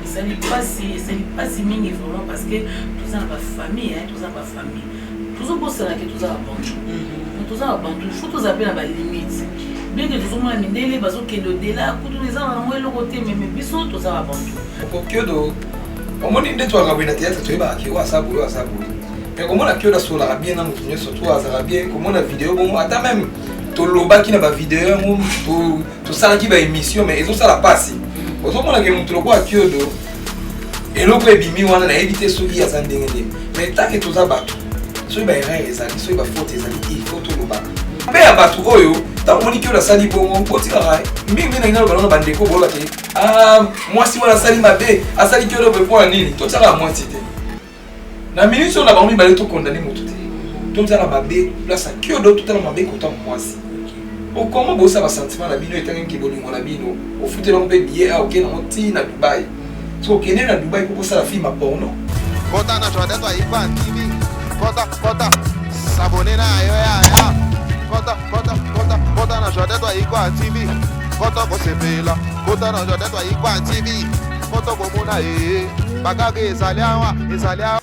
Esali mpasi, esali mpasi mingi vraiment, parce que toza na bafamille, toza na bafamille. Tozobosana ke toza babantu, toza babantu, faut tozala mpe na balimite. Bien que tozomona mindele bazokende au-delà, kutu eza na yango eloko te, mais biso toza babantu. Kiodo, omoni nde twaka boye na théâtre, toyebaka ke oyo aza boye, oyo aza boye, mais komona Kiodo asolaka bien na moto nyonso to azalaka bien, komona video bongo, ata même tolobaki na bavideo yango, tosalaki baémission, mais ezosala mpasi. Ozomona ke moto lokola Kiodo, eloko ebimi wana, nayebi te soki aza ndenge nini, mais tant que toza bato, soki baerreur ezali, soki bafaute ezali, il faut tolobaka. Mpe ya bato oyo, ntango omoni Kiodo asali bongo, botikaka mingi mingi. Naloba nano, bandeko, boloba ke ah, mwasi wana asali mabe, asali Kiodo boye mpona nini? Totiaka mwasi te na minute oyo na bango mibale, tokondane moto te. Totala mabe place ya Kiodo, totala mabe kota mwasi. Okoma bosala basentiment na bino, etangaki bolingo na bino, ofutelango mpe billet, a okende yango ti na Dubai. Soki okende na Dubai mpo kosala film ya porno. Kota na Jordan Twaikwa TV. Kota, kota, s'abonner na yo ya ya. Kota, kota, kota, kota na Jordan Twaikwa TV. Kota kosepela, kota na Jordan Twaikwa TV. Kota komona eh, bakaka ezali awa, ezali awa.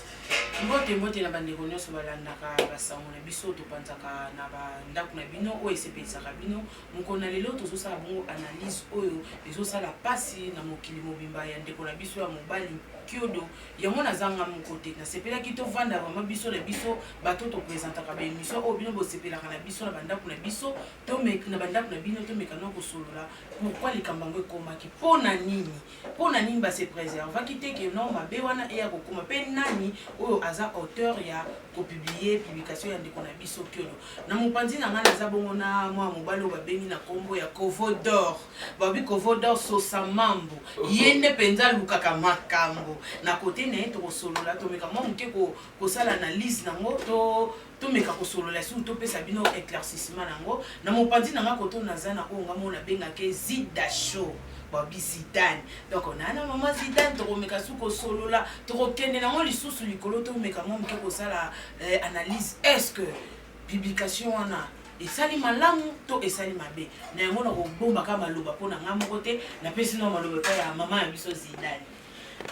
Mbote, mbote na bandeko nyonso balandaka basango na biso, topanzaka na bandako na bino oyo esepelisaka bino. Mokolo na lelo tozosala bongo analyse oyo ezosala mpasi na mokili mobimba, ya ndeko na biso ya mobali Kiodo. Yango nazanga moko te, nasepelaki tovanda vraiment biso na biso, bato topresentaka baémission oyo bino bosepelaka na biso na bandako na biso, na bandako na bino, tomeka na kosolola pourquoi likambo yango ekomaki, mpo na nini, mpo na nini base préservaki te ke non, mabe wana eya kokóma, mpe nani oyo aza auteur ya kopublier publication ya ndeko na biso Kiodo. Na mopanzi na ngai naza bongo na mwana mobali oyo babengi na nkombo ya Kovo d'Or. Babi Kovo d'Or Sosa Mambo, ye nde mpenza alukaka makambo na kote na ye. Tokosolola, tomeka mwa moke kosala analyse nango, to tomeka kosolola suku, topesa bino éclaircissement nango. Na mopanzi na nga koto naza na oyo nga mo nabengaki Zida Show, babi Zidane. Donc naa na mama Zidane, tokomeka su kosolola, tokokende nango lisusu likolo, tomeka mwa moke kosala analyse: est ce que publication wana esali malamu to esali mabe? Na yango nakobombaka maloba mpo na nga moko te, napesi nao maloba epai ya mama ya biso Zidane.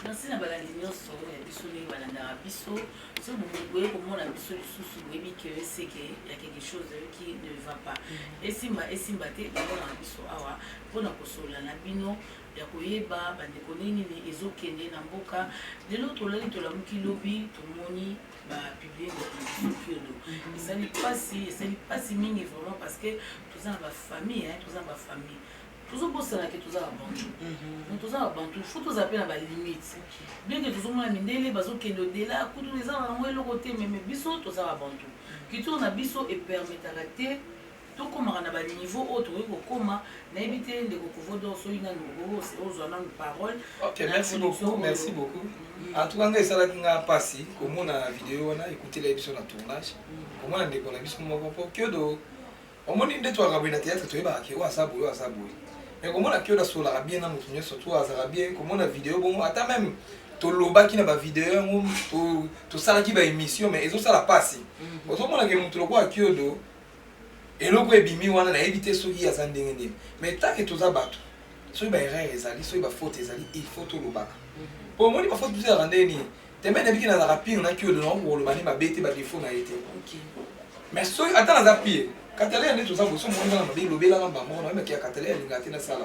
Merci na balandi nyonso ya biso ndenge balandaka biso. Soki boye komona biso lisusu, boyebi ke c'est que ya quelque chose qui ne va pas. Esimba, esimba te, bomonaka biso awa mpona kosolola na bino, ya koyeba bandeko ndenge nini ezokende na mboka. Lelo tolali, tolamuki, lobi tomoni bapublier ndeko na biso Kiodo. Esali mpasi, esali mpasi mingi vraiment, parce que toza na bafamille, toza na bafamille. Tozobosana ke toza babantu, toza babantu, faut tozala mpe na balimite. Bien que tozomona mindele bazokende au-delà, kutu eza na yango eloko te, mais biso toza babantu, culture na biso epermetaka te tokomaka na baniveau oyo tokoki kokóma. Nayebi te, ndeko Kovodor, soki nanu ozwa nanu parole. Ok, merci beaucoup, merci beaucoup. En tout cas, ngai esalaki nga mpasi komona video wana ekutela biso na tournage, komona ndeko na biso moko, mpo Kiodo, omoni nde twaka boye na théâtre, toyebaka ke oyo aza boye, oyo aza boye, mais komona Kiodo asolaka bien na moto nyonso to azalaka bien, komona video bongo, ata même tolobaki na bavideo yango, tosalaki baémission, mais ezosala mpasi. Ozomona ke moto lokola Kiodo, eloko ebimi wana, nayebi te soki aza ndenge nini, mais tant que toza bato, soki baerreur ezali, soki bafaute ezali, il faut tolobaka. Po omoni bafaute biso ezalaka ndenge nini tembe, nayebiki nazalaka pire na Kiodo, nakokoloba nde mabe te, badéfaut na ye te. Mais soki ata naza pire, Katale ya nde toza boye, so moni nga na mabe, elobelanga mba moko, nayebaki ya Katale alingaka te nasala.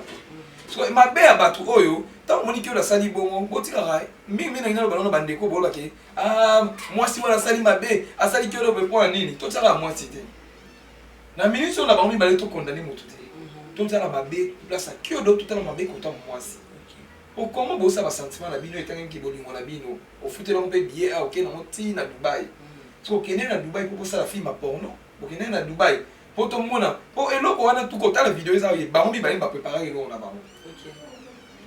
So mabe ya bato oyo, ntango omoni Kiodo asali bongo, botikaka mingi mingi. Naloba nano, bandeko, boloba ke ah, mwasi wana asali mabe, asali Kiodo boye mpona nini? Totiaka mwasi te na minute oyo na bango mibale, tokondane moto te. Totala mabe place ya Kiodo, totala mabe kota mwasi. Okoma bosala basentiment na bino, etangaki bolingo na bino, ofutelango mpe billet, a okende yango ti na Dubai. Soki okende na Dubai mpo kosala film ya porno, okende na Dubai mpo tomona, mpo eloko wana tu kotala video eza bango mibale bapreparaki eloko na bango.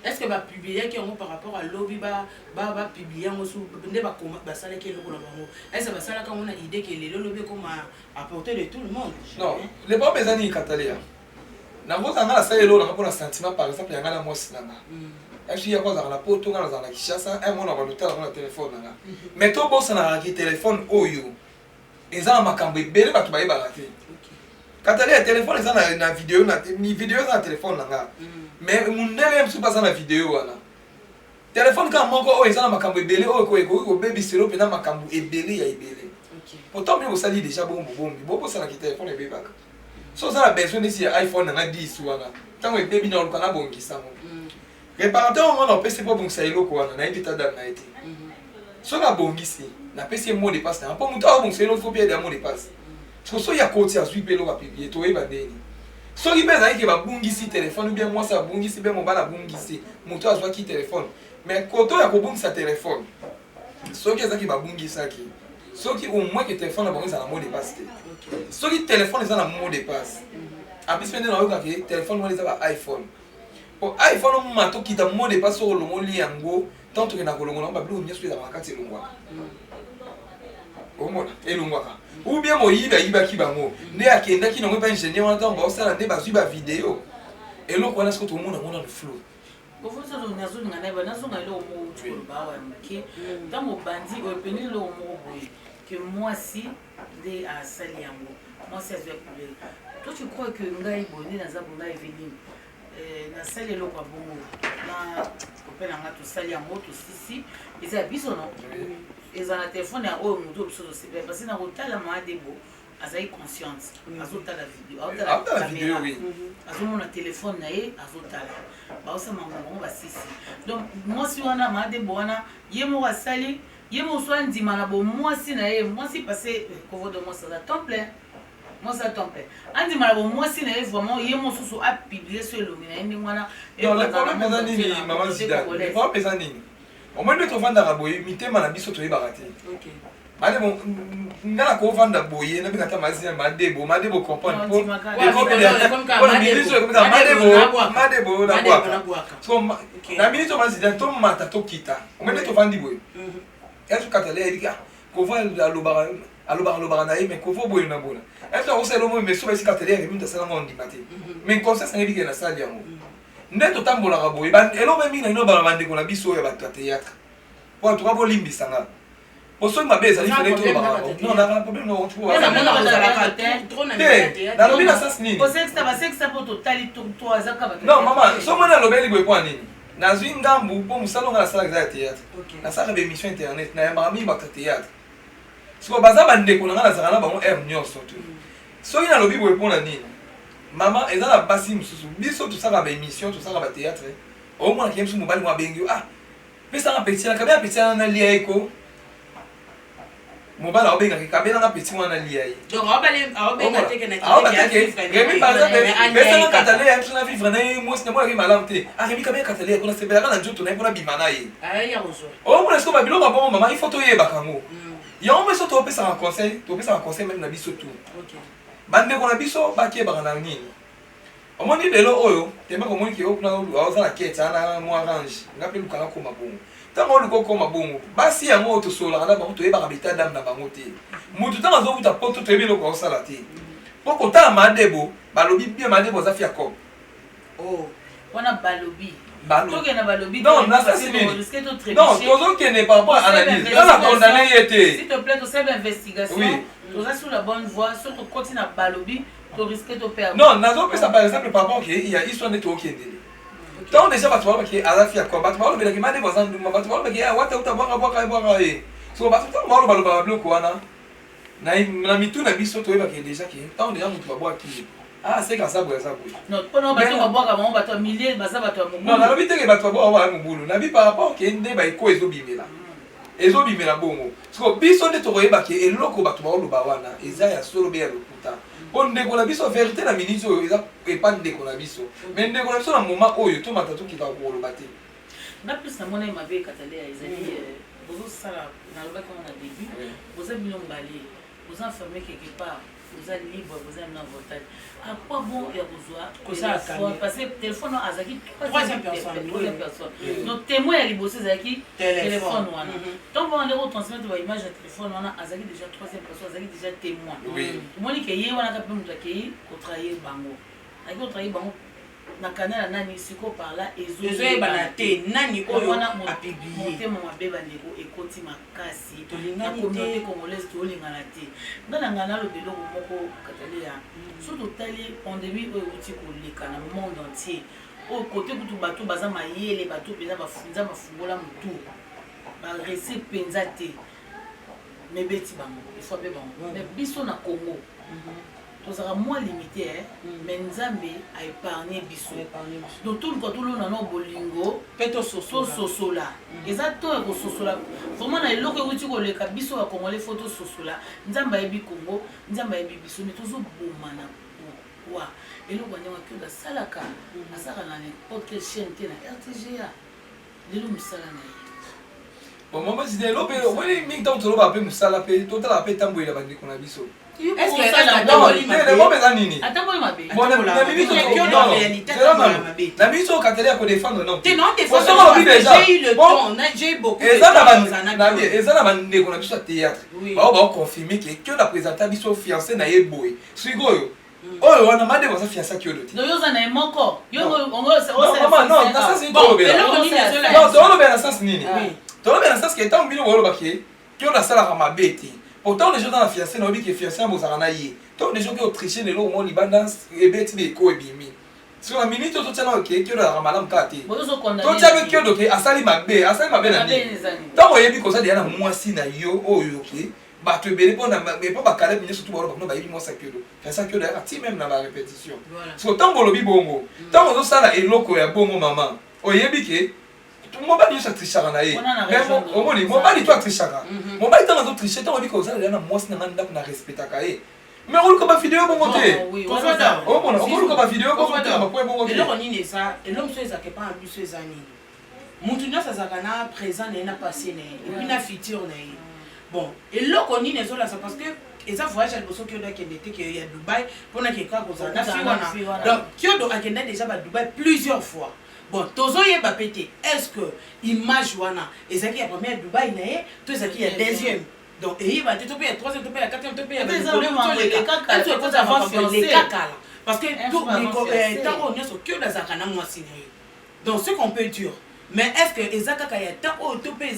Est ce que bapubliaki yango par rapport à lobi, bapublie yango nde basalaki eloko na bango? Est ce que basalaka yango na idée ke lelo lobi ekoma à portée de tout le monde? Non, le problème eza nini, Katalia? Nakozala nga nasali eloko nanga mpona sentiment, par exemple yanga na mwasi na nga, esi yako azalaka na Poto, nga nazala na Kinshasa, un mona balotala ngo na telefone na nga. Mais tobosanaka ki telefone oyo eza na makambo ebele bato bayebaka te. Katali ya telefone eza na video, na video eza na telefone na nga, mais mundele mosusu mpe aza na video wana. Telefone. Telefone kaka moko oyo eza na makambo ebele oyo ekoki kobebiselo mpenza makambo ebele ya ebele. Pourtant bino bosali déjà bongo, bobombi, bobosanaki telefone ebebaka. So oza na besoin neti ya iPhone nanga 10 wana, ntango ebebi na oluka nabongisa ngo, réparateur yango na opesi mpo abongisa eloko wana, nayebi ta dame na ye te. Soki abongisi, napesi ye mot de passe nanga, mpo moto abongisa eloko, faut mpe ya mot de passe. Parce soki akoti, azwi mpe eloko, apublier, toyeba ndeni. Soki mpe ezalaki ke babungisi telefone, ou bien mwasi abungisi, mpe mobali abungisi, moto azwaki telefone. Mais koto ya kobungisa telefone, soki ezalaki babungisaki, soki au moins ke telefone na bango eza na mot de passe te. Soki telefone eza na mot de passe, en plus mpe nde nayokaki telefone wana eza ba iPhone, po iPhone omoma tokita mot de passe, soki olongoli yango, tant tokenda kolongola yango, babiloko nyonso ezalaka na kati elongwaka. Omona elongwaka, ou bien moyibi ayibaki bango nde akendaki nango epa ingénieur wana, ntango baosala nde bazwi bavideo eloko wana. Soki tomona yango nano flou. Nazolinga nayeba, nazonga eloko moko uti koloba awa ya moke. Ntango obandi oyo peni eloko moko boye ke mwasi nde asali yango, mwasi azwi ya problème. Toi, tu crois que ngai boye nde naza boye, ngai Eveline, nasali eloko ya bongo na copain na nga, tosali yango, tosisi, eza ya biso? No, eza na telefone ya oyo moto oyo biso tosepela, parce na kotala Maadebo azali consciente, azotala video, azotala video, azomona telefone na ye, azotala baosala bango basisi. Donc mwasi wana, Maadebo wana, ye moko asali, ye moko so andima na bomwasi na ye, mwasi, parce kovodo mwasi aza temps plein, mwasi aza temps plein, andima na bomwasi na ye vraiment, ye mosusu apublier so elongi na ye ndenge wana. Non, le problème eza nini, mama Zidane? Le problème eza nini? Omoi nde tovandaka boye, mitema na biso toyebaka te. Bale nga na kovanda boye, nabika ata mazina Madebo, Madebo, comprendre mpona minute oyo ekomisa Madebo, Madebo na bwaka. So na minute oyo mazidane tomata tokita, omoi nde tovandi boye, ezokatala yebi kovo alobaka, alobaka, alobaka na ye, mais kovo boye na bona ezo akosala eloko, mais so bayesi katala yebi mutu asalanga, ondima te. Mais conscience nayebi ke nasali yango. Nde totambolaka boye, eloko mingi na bino bana, bandeko na biso oyo ya bato ya théâtre, po en tout cas bolimbisanga, po soki mabe ezali, fallait tolobaka. Non, naka problème te, nalobi na sens nini? Non mama, so moni alobeli boye mpo nini? Nazwi ngambu mpo mosala onga nasalaka eza ya théâtre, nasalaka baémission internet, nayambaka mingi bato ya théâtre. Siko baza bandeko na ngai, nazalaka na bango heure nyonso te. Soki nalobi boye mpo na nini, mama? Eza na basi mosusu, biso tosalaka baémission, tosalaka batéâtre, omonaka ye mosusu, mobali mo abengi yo: "Ah, pesanga petit na kabela, petit wana nalia ye." Ko mobali aobengaki: "Kabelanga petit wana nalia ye." Remi, par exemple, pesanga katale ya biso na vivre na ye, mwasi namonaki malamu te. Ah, Remi, kabela katale mpona sepelaka na nzoto na ye, mpona bima na ye. Omona siko babiloko ya bongo, mama, il faut toyebaka yango. Yango biso topesaka conseil, topesaka conseil même na biso tout bandeko na biso bakebaka na nini. Omoni lelo oyo temaka, omoni ke kuna oza na kete ana mwa range, nga mpe luka nakóma bongo. Ntango oluka okóma bongo, basi yango oyo tosololaka na bango, toyebaka baétat d'âme na bango te. Motu ntango azokuta poto, toyebi eloko aosala te. Mpo kotala Madebo, balobi bien, Madebo aza fi ya cope. Wana balobi. Tokende balobi. Non, na sasi nini? Non, tozokende par rapport à analyse, nga na condamné ye te. S'il te plaît, tosala investigation, toza sur la bonne voie. Soki tokoti na balobi, torisque toperdre. Non, nazopesa par exemple par rapport ke ya histoire nde tookendele. Ntango déjà bato balobaki aza fi ya kwa, bato balobelaki Madebo aza ndumba, bato balobaki wata uta bwaka bwaka bwaka ye. So bato ntango balobaloba babiloko wana na mitu na biso, toyebaki déjà ke ntango déjà moto babwaki ye, ah, seka aza boye, aza boye. Non, mpona bato babwaka bango, bato ya milie baza bato ya mobulu. Non, nalobi teke bato babwaka baya mobulu, nabi par rapport ke nde baeko ezobimela, ezobimela bongo. Siko biso nde tokoyeba ke eloko bato baoloba wana eza ya solo be ya lokuta. Mpo ndeko na biso, vérité na minute oyo eza epa ndeko na biso, mais ndeko na biso na moment oyo tomata tokita koloba te. Nga plus namona ye mabe ekatale ezali bozosala, nalobaki yango na début, boza bino mbale, boza enfermé quelque part, boza libre, boza na voltage, à quoi bon ya kozwa téléphone? Parce que téléphone azalaki troisième personne. Donc témoin ya liboso ezalaki téléphone wana. Ntango banga nde kotransmettre baimage ya téléphone wana, azalaki déjà troisième personne, azalaki déjà témoin. Omoni ke ye wana kaka mpe moto akei kotrahir bango, akei kotrahir bango na canal ya nani sikoyo par là. Ezoyebana te nani oyo apublier. Motema mabe, bandeko, ekoti makasi na communauté congolaise, tolingana te. Nga na ngai naloba eloko moko, Kataleya. So totali pandémie oyo euti koleka na monde entier. Oyo kote kutu bato baza mayele, bato mpenza bafunza bafungola motu, baréussir mpenza te, mais beti bango, efrapper bango. Mais biso na Congo tozalaka mwa limité, eh? Mais Nzambe aépargne biso. Donc toluka tolona na bolingo. Mpe tososola. Tososola, eza to ya kososola vraiment na eloko ewuti koleka biso. Bacongolais, faut tososola. Nzambe ayebi Congo, Nzambe ayebi biso, mais tozobomana. Pourquoi eloko ya ndenge akioda asalaka, asalaka na n'importe quelle chaîne te, na RTGA lelo mosala na ye? Bon, mama Zidane, elo mpe omoni mingi ntango toloba mpe mosala mpe totalaka mpe tambolela bandeko na biso. Est-ce que- Kosala est-ce que bongo. atamboli mabe? Lelo eza nini? Atamboli mabe. Bon, Atambola na minute mabe. oyo- Kiodo non, en réalité, zela atambola nano. mabe. Na minute oyo katele ya kodéfendre, non. Te, non, Bon, soki olobi déjà, j'ai eu le bon, temps, j'ai eu beaucoup de eza na temps ban- kozala na Kiodo. eza na bandeko na biso ya théâtre bao baoconfirme ke Kiodo aprésenta biso fiancé na ye boye. Sikoyo oyo wana madeko aza fiancé Kiodo te. Donc yo oza na ye moko yo? Non. Non, mama, non, na sens nini Bon, tolobela? eloko nini azola? Non, tolobela na sens nini? Oui. Tolobela na sens ke ntango bino boloba ke Kiodo asalaka mabe te, pourtant déjà oza na fiancé na, oyebi ke fiancé ya bozalaka na ye, ntango déjà oke otriche, lelo omoni libanda ebeti beko ebimi. Siko na minute oyo totia nao ke Kiodo azalaka malamu kaka te, totia mpe Kiodo ke asali mabe, asali mabe na nini? Ntango oyebi koza deya na mwasi na yo oyo ke bato ebele mpo bakalebe nyonso tu baloba kuna bayebi mwasi ya Kiodo, fiancé ya Kiodo ayaka ti même na barépétition. So ntango olobi bongo, ntango ozosala eloko ya bongo, mama, oyebi ke mobali nyonso atrichaka na ye. Wana na Mais raison. Omoni mobali to atrichaka, mobali ntango azotriche, ntango oyebi kozala deya na mwasi na nga ndako na respectaka ye, mais oluka bavideo bongo te. Omona okoluka bavideo bongo te na bapoint bongo te. Eloko nini eza, eloko mosusu ezalaka epa na biso eza nini? Mutu nyonso azalaka na présent na ye, na passé na ye, et puis na futur na ye. Bon, eloko nini ezolasa? Parce que eza voyage ya liboso Kiodo akende te ke ya Dubai mpona ke kaka kozala na Kokutana fi na wana. fi wana. Donc Kiodo akenda déjà ba Dubai plusieurs fois. Bon, tozoyeba pe te est ce que image wana ezalaki ya première Dubai na ye to ezalaki ya deuxième. Donc eyeba te, to mpe ya troisième, to mpe ya quatrième, to mpe ya Ete eza makambo eleka kala, peut-être avant fiancé. eleka kala, parce que Un jour avant fiancé. ntango nyonso Kiodo azalaka na mwasi na ye. Donc ce qu'on peut dire, mais est ce que eza kaka ya temps oyo to mpe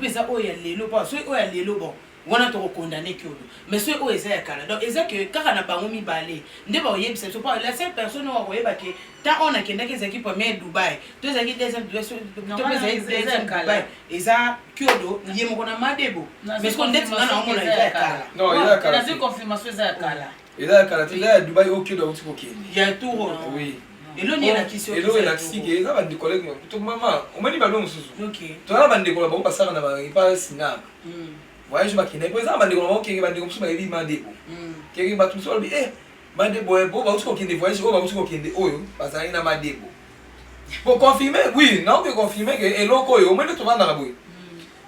eza oyo ya lelo? Po soki oyo ya lelo, bon, wana tokokondane Kiodo, mais soki oyo eza ya kala, donc eza ke kaka na bango mibale nde bakoyebisa biso. Po la seule personne oyo akoyeba ke temps oyo nakendaki ezalaki première Dubai to ezalaki deuxième Dubai to mpe ezalaki deuxième Dubai, eza Kiodo ye moko na Madebo. Mais siko ndeti nga na omona eza ya kala. Non, eza ya kala Nazwi te. confirmation, eza ya kala. Eza ya kala te, eza ya Dubai oyo Kiodo auti kokende. Ya tour oyo? Oui. Eloni elakisi oyo? Eloko elakisi ke eza bandeko to mama, omoni balo mosusu, Ok. toza na bandeko na bango basalaka na epa Sinaka. Voyage bakende po eza na bandeko na bango keke, bandeko mosusu bayebi Madebo keke, bato mosusu balobi eh Madebo eh, bo bauti kokende voyage oyo, bauti kokende oyo bazalaki na Madebo. Po confirme, oui, naoke confirme ke eloko oyo omoni nde tovandaka boye.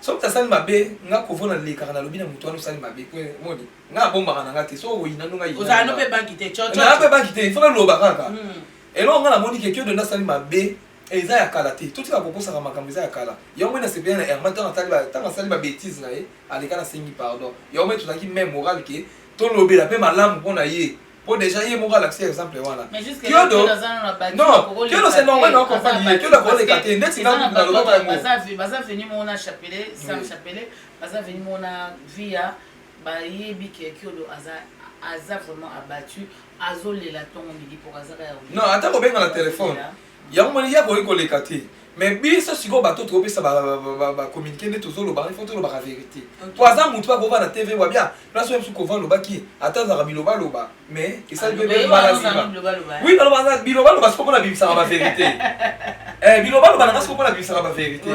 Soki tasali mabe, nga kovo nalekaka, nalobi na moto wana osali mabe. Po omoni nga abombaka na nga te, soki okoyina ndo nga. Ozala no mpe banki te? Naa mpe banki te, ifo naloba kaka eloko nga namoni ke Kiodo nde asali mabe. Eza ya kala te, totika kokosaka makambo, eza ya kala. Yango moi nasepeli na Herman ntango asali babêtises na ye, aleka nasengi pardon. Yango moi tozalaki même moral ke tolobela mpe malamu mpo na ye, mpo déjà ye moko alakisi exemple wana. Kiodo, non, Kiodo, c'est normal na comprendre ye, Kiodo akoleka te ndeti nga nalobaka yango. Baza venu moko na chapelet, Sam Chapelet, baza venu moko na via, bayebi ke Kiodo aza vraiment abattu, azolela ntongo midi mpo azaka ya. Non, ata kobenga na telefone, yango moni ya koki koleka te. Mais biso sikoyo bato tokopesa bacommuniqué nde tozolobaka, il faut tolobaka vérité, po aza motu akova na TV wabia place oyo mosusu kova alobaki, ata azalaka bilobaloba, mais esali mpe mbala nsima. Oui, balobaka bilobaloba sikoyo mpona bimisaka bavérité. Bilobaloba nanga sikoyo mpona bimisaka bavérité.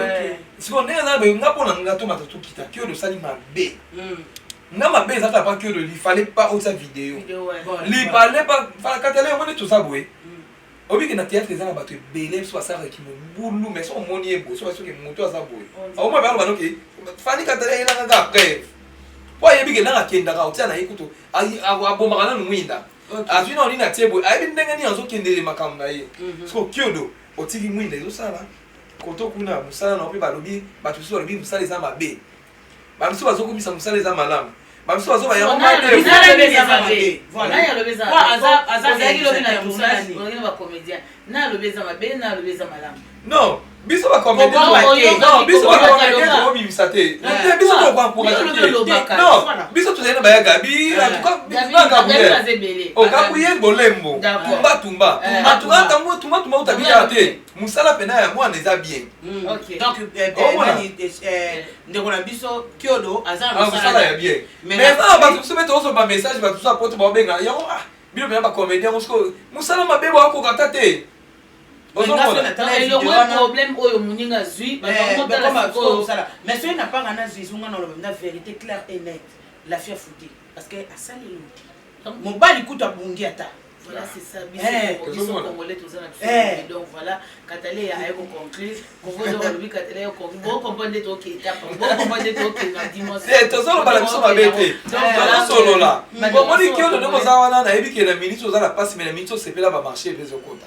Sikoyo ndenge aza boye, nga mpo na nga tomata tokita, Kiodo osali mabe. Nga mabe eza kaka pa Kiodo, il fallait pas otia vidéo, il fallait pas katala yango nde toza boye. Obiki na théâtre eza na bato ebele biso basalaka mobulu, mais so omoni ye boye, soki moto aza boye, omoi baloba noke Fani Katala ayelaka kaka après, po ayebi ke ndanga akendaka otia na ye kutu abomaka nanu mwinda, azwi nano nini atie boye, ayebi ndenge nini azokendele makambo na ye. Siko Kiodo otiki mwinda ezosala koto kuna mosala na yo, mpe balobi bato mosusu balobi mosala eza mabe, bamisusu bazokumisa mosala eza malamu, bamisusu bazoba yango mabe. Ozalaki lobi na tournage, ozalaki na bacomédien, na alobi eza mabe, na alobi eza malamu. Non, biso bacomédien, non, biso bacomédien tokobimisa. Kobimisa te. Biso tokoencourage, non, biso tozali na baya Gabi, en tout cas na Gabriel, o Gabriel Bolembo, Tumba Tumba. En tout cas ntango Tumba Tumba otabikaka te, mosala mpena ya mwana eza bien. Donc ndeko na biso Kiodo aza na mosala ya bien, mais eza na bato mosusu mpe tozosoba bamessage, bato mosusu apoto baobenga yango: "Ah, bino mpena bacomédien yango, sikoyo mosala mabe boakoka ata te." Elongo problème oyo moninga azwi. Mais soki na panga nazwi ezonga na oloba na vérité claire et nette, la fille afuti parce que asali eloko te, mobali kutu abungi ata. Voilà, c'est ça. Biso congolais toza na biso. Donc voilà, Katale aye koconclure. Kovozo alobi Katale aye koconclure. Bocomprendre nde toke étape, bocomprendre nde toke na dimension. Tozoloba na biso mabe te, tozosolola. Omoni Kiodo, ndenge oza wana, nayebi ke na minute oza na mpasi, mais na minute osepela, bamarché epe ezokota.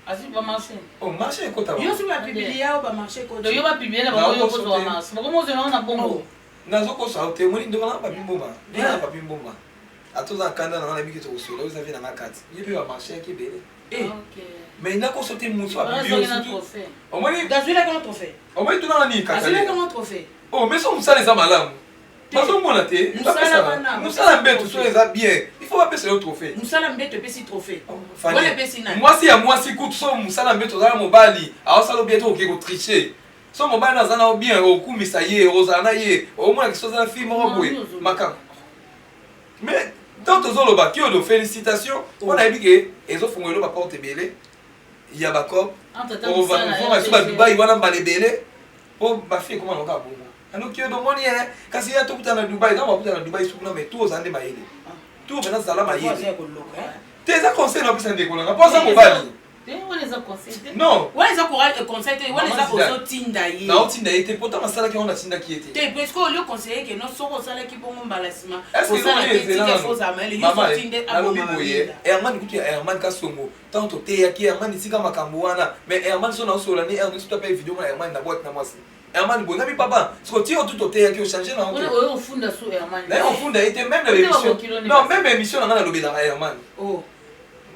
Azwi bamarché. Oh, marché ekota. Yo soki bapublier o bamarché ekota. Yo bapublier na bango, yo kozwa marché, bakomozela na bongo. Nazokosa te. Omoni ndeko na Papi Mboma, ndenge na Papi Mboma ata oza na kanda na nga, nayebi ke tokosola, oza vie na nga kati ye mpe bamarché yaki ebele, mais nakoso te. Mosu apublier, omoni. Azwilaki ngo trophée. Omoni, tunanga nini? Azwilaki ngo trophée. Oh, mais so mosala eza malamu, bazomona te. Mosala mbeto so eza bien, il faut bapesa yo trophée. Mosala mbeto epesi trophée wana, epesi nani? Mwasi ya mwasi kutu, so mosala mbeto ozala, mobali aosala bien te, okoki kotricher. So mobali aza na bien, okumisa ye, ozala na ye, omonaki so aza na fille moko boye makambo. Mais tant tozoloba Kiodo, félicitation, mpo nayebi ke ezofungola elo baporte ebele ya bacope so badubai wana, mbala ebele mpo bafille ekoma na kaka bongo. Ano Kiodo, omoni ye, kasi ya tokutana na Dubai, ntango bakutana na Dubai sukuna, mais tu oza nde mayele, tu mpena zala mayele te. Eza conseil na opesa ndeko nanga mpo aza mobali. Non. Wana eza conseil te, wana eza ozotinda ye. Naotinda ye te, po ntango asalaki yango, natindaki ye te. Te, parce que olio conseiller ke no, soki osalaki bongo mbala nsima osala te, tika, fo ozala mayele, yo ozotinde. Nalobi boye, Herman kutu ya Herman Kasongo, ntango toteyaki Herman esika makambo wana, mais Herman so naosola ni Herman so tape video na Herman na boîte na mwasi Herman boye, nabi papa, siko ti otu toteyaki, ochange na oyo ofunda so Herman. Naye ofunda ye te, même na émission, non, même émission na nga nalobelaka Herman.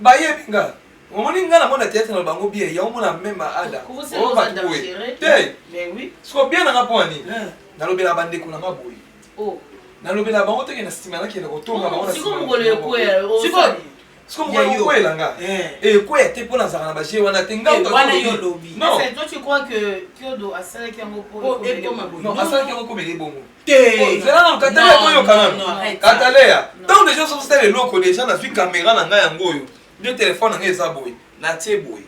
Bayebi nga, omoni nga namona théâtre na bango bien, yango mona même ada oyo bato boye te. Siko bien nanga mpo ani nalobelaka bandeko nanga boye, nalobelaka bango teke na nsima nakende kotonga bango. Siko mokolo ekweya. Siko mokolo ekokweyela nga, ekweya te mpo nazalaka na baje wana te. Wana yo lobi. Non. Toi, tu crois que Kiodo asalaki yango po Non, asalaki yango komela ebongo. Te. Zela nano, Kataleya, toyoka nano Kataleya. Ntango deja ozosala eloko, deja nazwi caméra na ngai yango oyo, nde telefone na ngai eza boye, natie boye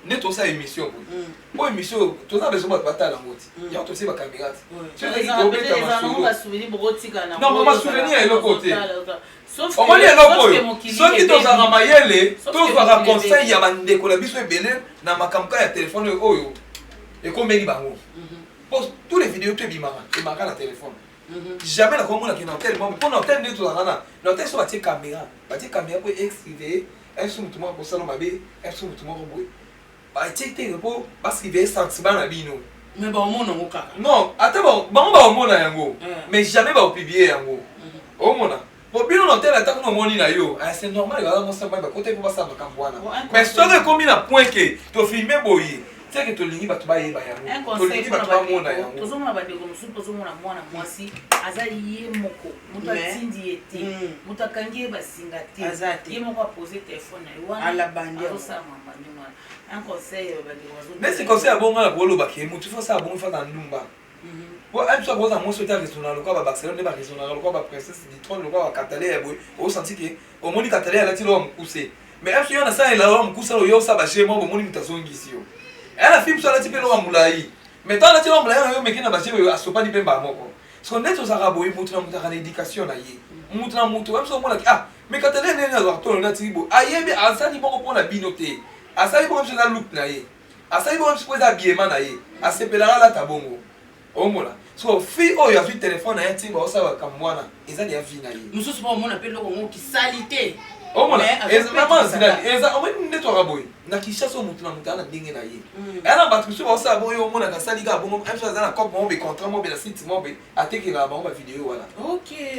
nde tosala émission boye, po émission toza besoin bato batala yango ti yango, totie bacaméra ti tobeta masolo. Non, basouvenir ya eloko te. Omoni eloko oyo, soki tozalaka mayele, tozwaka conseil ya bandeko na biso ebele na makambo ka ya telefone oyo ekomeli bango, po tous les vidéos to ebimaka, ebimaka na telefone. Jamais nakomonaki na hotel moko, mpo na hotel nde tozalaka na hotel, so batie caméra, batie caméra mpo esurveiller so motu moko akosala mabe, so motu moko boye, batie te mpo basurveiller sentiment na bino. Mais baomona yango kaka. Non, ata bango baomona yango, mais jamais baopublier yango. Omona po bino na hotel, ata kuna omoni na yo, c'est normal, baza mosamba, bakota mpo basala makambo wana. Mais soki ekomi na point ke tofilmer boye, seke tolingi bato bayeba yango, tolingi bato bamona yango. Tozomona bandeko mosusu, tozomona mwana mwasi aza ye moko, moto atindi ye te, moto akangi ye basinga te, ye moko apose telefone na ye wana, azosala mamba ndenge wana. Un conseil, bandeko. Nesi conseil ya bongo na kolobaki motu fo asala bongo, fata ndumba po biso akoza mwasi oyo te araisonnaka lokola babarcelone, nde baraisonnaka lokola baprincesse du trône, lokola bakatale ya boye. Osanti ke omoni katale alati loka mokuse, mais biso yo nasalela loka mokuse oyo osala baje moko, bomoni moto azongisi yo eya na film so alati mpe loka molai, mais ntango alati loka molai na yo, meke na baje oyo asopani mpe mbala moko. Parce que nde tozalaka boye, motu na motu azalaka na éducation na ye, motu na motu biso omonaki: "Ah, mais katale ndenge azwaka tono natiki boye." Ayebi asali bongo mpo na bino te, asali bongo biso eza look na ye, asali bongo biso mpo eza habillement na ye, asepelaka alata bongo. Omona so fille oyo azwi telefone na ye, ti baosala makambo wana, eza ya vie na ye. Mosusu mpo omona mpe eloko ngo kisali te. Omona mama Zidane, eza omoni nde twaka boye na Kinshasa, oyo motu na motu aza na ndenge na ye, eya na bato mosusu baosala bongo. Yo omonaka asali kaka bongo, biso aza na cope moko be, contrat moko be na site moko be, atekelaka bango bavideo wana.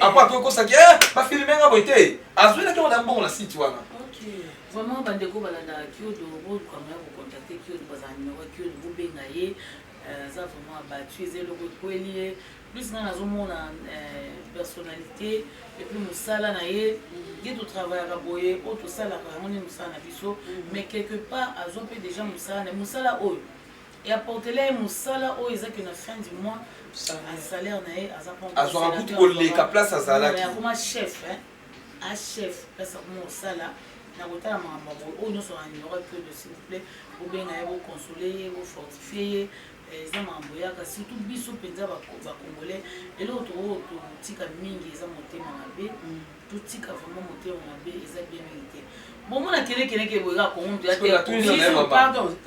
Apres akoki kosaki bafilmer nga boye te, azwelaki yango na mbongo na site wana. Vraiment, bandeko balandaka Kiodo, boluka moya kocontacter Kiodo, bazala numero ya Kiodo, bobenga ye. Aza vraiment abattu, eza eloko ekweli ye. Plus nga nazomona personnalité et puis mosala na ye, nde totravaillaka boye, oyo tosalaka yango nde mosala na biso. Mais quelque part azwa mpe déjà mosala na mosala oyo eapportela ye, mosala oyo eza ke na fin du mois salaire na ye aza Azwaka kutu koleka place azalaki. Akoma chef, hein? A chef place akoma kosala na kotala makambo ya boye oyo nyonso na numéro ya Kiodo. S'il vous plaît, bobenga ye, boconsole ye, bofortifie ye. Eza makambo eyaka, surtout biso mpenza Bacongolais. Eloko tokoki totika mingi eza motema mabe. Totika vraiment motema mabe, eza bien mingi te. Bomona kelekeleke boye kaka Kongo moto ya te. Pardon, yo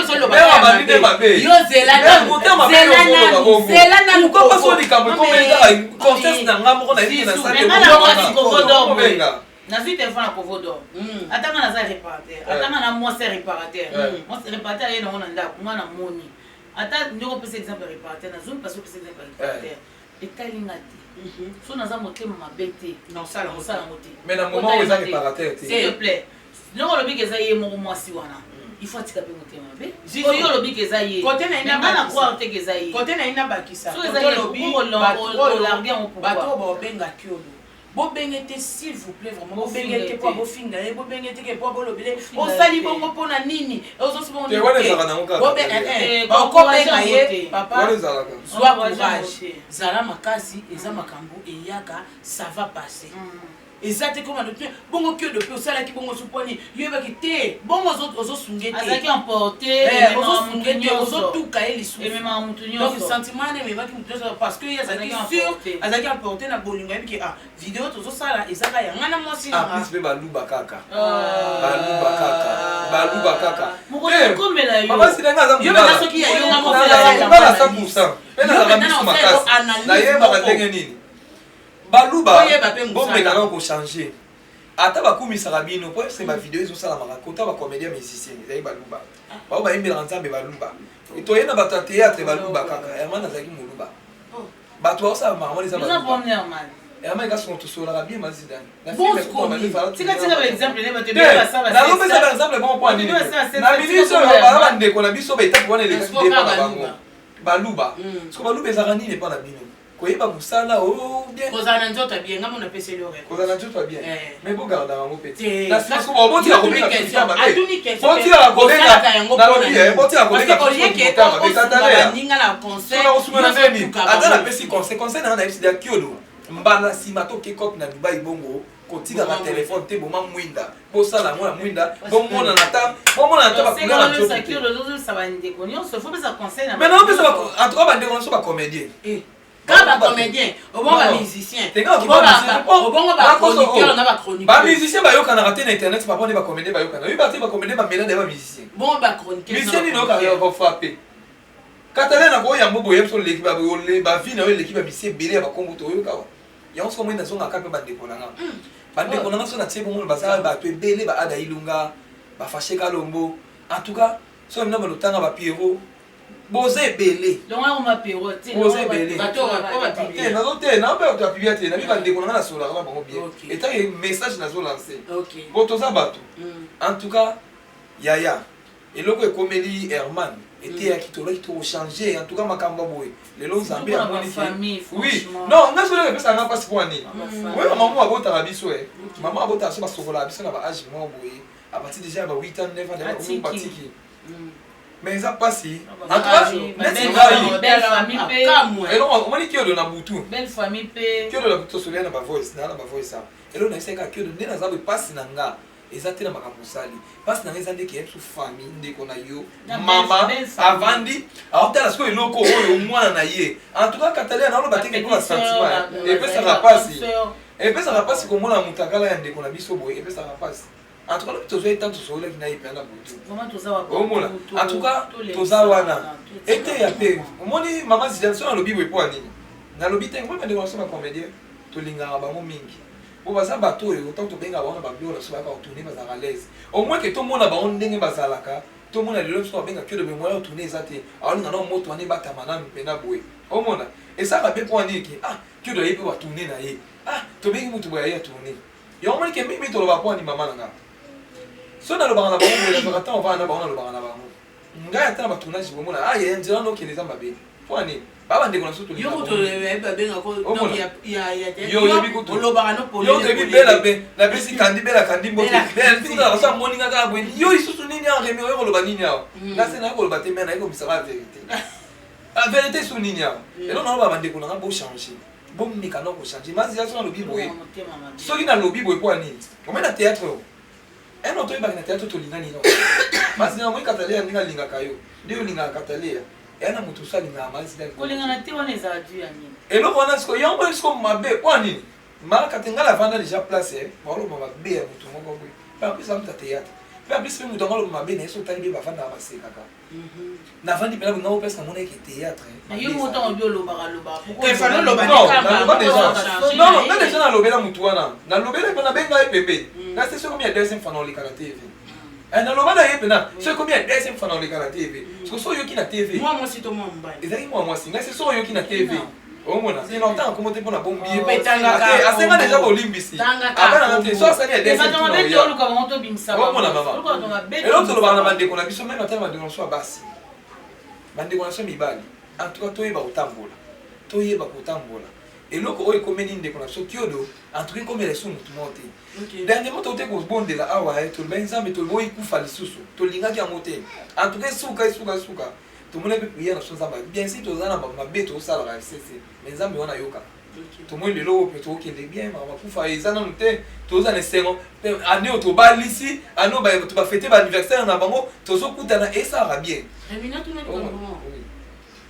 ozoloba, yo zela nanu. Likambo ekomeli kaka conscience na nga moko, nayebi na Sale. Nazwi telefone ya Kovo d'Or. Ata nga naza réparateur, ata nga na mwasi ya réparateur, mwasi réparateur aye nango na ndako, nga namoni ata ndenge opesa exemple ya réparateur, nazwi mpasi opesa exemple ya réparateur, etali nga te. So naza motema mabe te, Nosala osala yango te. Mais na moment oyo eza réparateur te. S'il te plaît, ndenge olobi ke eza ye moko mwasi wana, il faut atika mpe motema mabe. Oyo olobi ke eza ye, Kote na ye nga na croire te ke eza ye. Kote na ye nabakisa. So eza ye, olobi olargue yango pourquoi? Bato oyo baobenga Kiodo, bobenge te, s'il vous plaît, vraiment bobenge te mpo bofinga ye, bobenge te ke mpo bolobele osali bongo mpona nini, ozosi bongo. Te, wana ezalaka nango kaka. Okobenga ye papa, Wana ezalaka. Zwa courage, zala makasi, eza makambo eyaka, ça va passer. Eza te koma te bongo Kiodo mpe osalaki bongo so mponi yoyebaki te bongo ozosunge te. Azalaki emporté. Ozosunge te, ozotuka ye lisusu. Ememaka motu Donc nyonso. Sentiment wana ememaki motu nyonso parce que ye azalaki sûr, azalaki emporté na bolingo. Ayebi ke ah, video tozosala ezaka ya ngai na mwasi na plus mpe baluba kaka, baluba kaka, baluba kaka. Mokolo ekomela yo. Mama Sila, nga aza Yo mpenza soki ya yo nga moko. Mongala 100 mpe nazalaka misu makasi, nayebaka ndenge nini baluba. Oyeba mpe mosala. Bomeka kaka kochange, ata bakumisaka bino po ese bavideo ezosalamaka kota bacomédien musicien ezali baluba, bao bayembelaka Nzambe baluba, toye na bato ya théâtre baluba kaka. Herman azalaki moluba, bato baosala makambo wana eza Eza baluba. problème normal. Herman ekasongo, tosololaka bien mazidani. Tika, tika baexemple ne bato ebele basala. Nazopesa baexemple bongo mpo nini? Na minute oyo baza bandeko na biso, baetape wana elekaki nde mpo na bango baluba. Siko baluba ezalaka nini epa na bino? Koyeba mosala o bien? Kozala na nzoto ya bien, nga mo napeseli yo. Kozala na nzoto ya bien. Mais bogardaka yango mpe. Te. Botika kobenga Atuni question. botikaka kobenga Bosalaka yango nalobi mpona nini? botika kobenga. Parce que olieke osunga baninga na conseil, Nakosunga na ndeni? otuka Ata bango. napesi conseil, conseil nanga nayebisi dia Kiodo, mbala nsima toke cope na Dubai bongo, kotikaka Boma. Telefone te, boma mwinda, bosala yango na mwinda, bomonana ta, bomonana ta bacouleur ya nzoto te. Ozolisa bandeko nyonso, faut pesa conseil na Mais naopesa en tout cas bandeko na biso bacomédien. Kaka bacomédien, obongo bamusicien, obongo bachroniqueur na bachroniqueur. Bamusicien bayokanaka te na internet, papa, nde bacomédien bayokana. Oyeba te, bacomédien bamela na ye bamusicien. Bongo bachroniqueur? Musicien nini oyokaka kofrappe Katalin na koyambo boye? Biso oleki bavi na yo, eleki bamusicien ebele ya bakombo toyokawa yango. Soki omoi nazongaka mpe bandeko na nga, bandeko na nga so natie bongo, baza bato ebele, baada Ilunga, bafashe Kalombo, en tout cas so mina balotanga bapiero, boza ebele. Boza ebele. Te, nazo te, naobe bato ya pibia te, nabi bandeko na nga, nasolaka na bango bien. Etaki message nazolance po toza bato. En tout cas yaya, eloko ekomeli Herman eteyaki, tolaki tokochange. En tout cas makambo ya boye lelo Nzambe amoni ke oui. Non, nga soki epesaka nga mpasi mpo ya nini? Oyo mama abotaka biso, e mama abotaka biso, basokolaka biso na baage moko boye, à partir déjà ya ba 8 ans, 9 ans, batiki. Mais eza mpasi en tout cas neti ngai eloko omoni Kiodo na butu. Belle famille mpe. Kiodo na butu tosolia na bavoice, naa na bavoice awa. Eloko nayebisaki kaka Kiodo, nde naza boye, mpasi na nga eza te na makambo osali, mpasi na nga eza ndeke ya biso famille, ndeko na yo mama avandi aotala sikoyo eloko oyo mwana na ye. En tout cas Katalia, naoloba teke mpona sentiment epesaka mpasi, epesaka mpasi komona moto akala ya ndeko na biso boye, epesaka mpasi. En tout cas lobi tozwa etan, tosololaki na ye mpe na butu, omona. En tout cas toza wana, eteya mpe omoni mama Zidiane. So nalobi boye mpo ya nini? Nalobi te ngoi bandeko na biso bacomédien, tolingaka bango mingi po baza bato oyo ntango tobengaka bango na babiloko na biso, bayaka kotourne, bazalaka l'aise. Au moins ke tomona bango ndenge bazalaka, tomona lelo biso babenga Kiodo, moya otourne eza te, aolinga nao moto wana ebatama nanu mpena boye. Omona esalaka mpe mpo nini ke ah, Kiodo aye mpe batourne na ye, ah, tobengi motu boye aye atourne yango. Omoni ke mingi toloba mpo ani mama na nga. So nalobaka na bango boye, nazwaka ntango vana na bango, nalobaka na bango. Ngai ata na batournage bomona, ah ye nzela nokende eza mabe. Mpo nini? Ba bandeko na biso yo tolingaka kutu bango. oyebi babengaka Omona. donc ya Yo oyebi kutu. olobaka no Yo polele toyebi polele. bela be napesi kandi bela kandi mbote. Bela Bela Kandi. tuna kasa moni nga kaka boye. Yo lisusu nini awa Remy oyo koloba nini awa? Mm. Nga se naye koloba te mais naye komisaka vérité. La vérité su nini awa? Eloko naloba bandeko na nga bo changer. Bomeka na kochanger. Mazia so nalobi boye. Motema mabe. Soki nalobi boye mpo ya nini? Omoni na théâtre oyo. Eno toyebaki na théâtre tolinga nini? Mazia moi Kataleya ndenge alingaka yo. Nde olingaka Kataleya. Eya na moto mosusu alingaka Mazia. Kolingana te wana ezala du ya nini? Eloko wana sikoyo yango oyo sikoyo mabe mpo ya nini? Marka te ngai navanda déjà place eh, baoloba mabe ya moto moko boye. Mpe en plus amuta théâtre. Mpe en plus mpe moto yango aloba mabe na ye so otali mpe bavandaka basekaka. Navandi mpena boye ngai place namona eke théâtre. Na yo moko ntango obi olobaka lobaka. Pourquoi Te fallait oloba Non, likamba, naloba moko déjà. ochange Non, non, na nga ye. déjà nalobela motu wana. Nalobela mpe nabenga ye pembeni. Na se soki ya deuxième fois na oleka na TV. Eh, naloba na ye mpena soki komi ya deuxième fois na oleka na TV. Soki so oyoki na TV. Mwa mwasi to mwa mobali? Ezalaki mwa mwasi. Ngai se soki oyoki na TV. Omona, te na otanga kombo te mpona bombi ye. Mpe tangaka Ate, asenga kombo. déjà bolimbisi. Tangaka Abana na te, kombo. so asali ya deuxième Bato tour na mabe oya. toluka bango tobimisa bango. Omona mama. Toluka bato mabe Eloko tobimisa tolobaka na bango. bandeko na biso, meme ata na bandeko na biso ya basi, bandeko na biso ya mibali, en tout cas toyeba kotambola, toyeba kotambola. Eloko oyo ekomeli ndeko na biso Kiodo, en tout cas ekomela lisusu motu moko te. Dernièrement tote kobondela awa, eh, tolobaki Nzambe tolobi kufa lisusu, tolingaki yango te. En tout cas esuka esuka esuka, tomoni mpe prière na biso Nzambe. Bien sûr toza na mabe tosalaka FCC, mais Nzambe wana ayoka. Tomoni lelo oyo mpe tokokende bien, makambo akufa eza nanu te, toza na esengo. Mpe ane oyo tobalisi, ane oyo bato bafete baanniversaire na bango, tozokutana esalaka bien. Remy, natuna Oh, likambo moko. oui.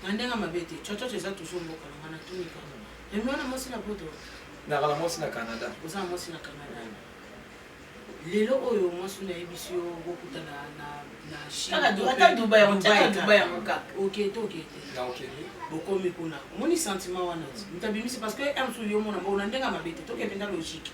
Na ndenge mabe te. Tchotcho eza toujours mboka na nga, natuni kaka. Remy, wana mwasi na poto? Naka na mwasi na Canada. Oza na mwasi na Canada. Lelo oyo mwasi nayebisi yo bokutana na Chine. Kaka ata Dubai yango, tiaka Dubai yango kaka. Ok te, ok te. Na okende. Bokomi kuna. Omoni sentiment wana ti. Moto abimisi parce que un mosusu yo mona mbongo na ndenge mabe te. Toke mpenza logique.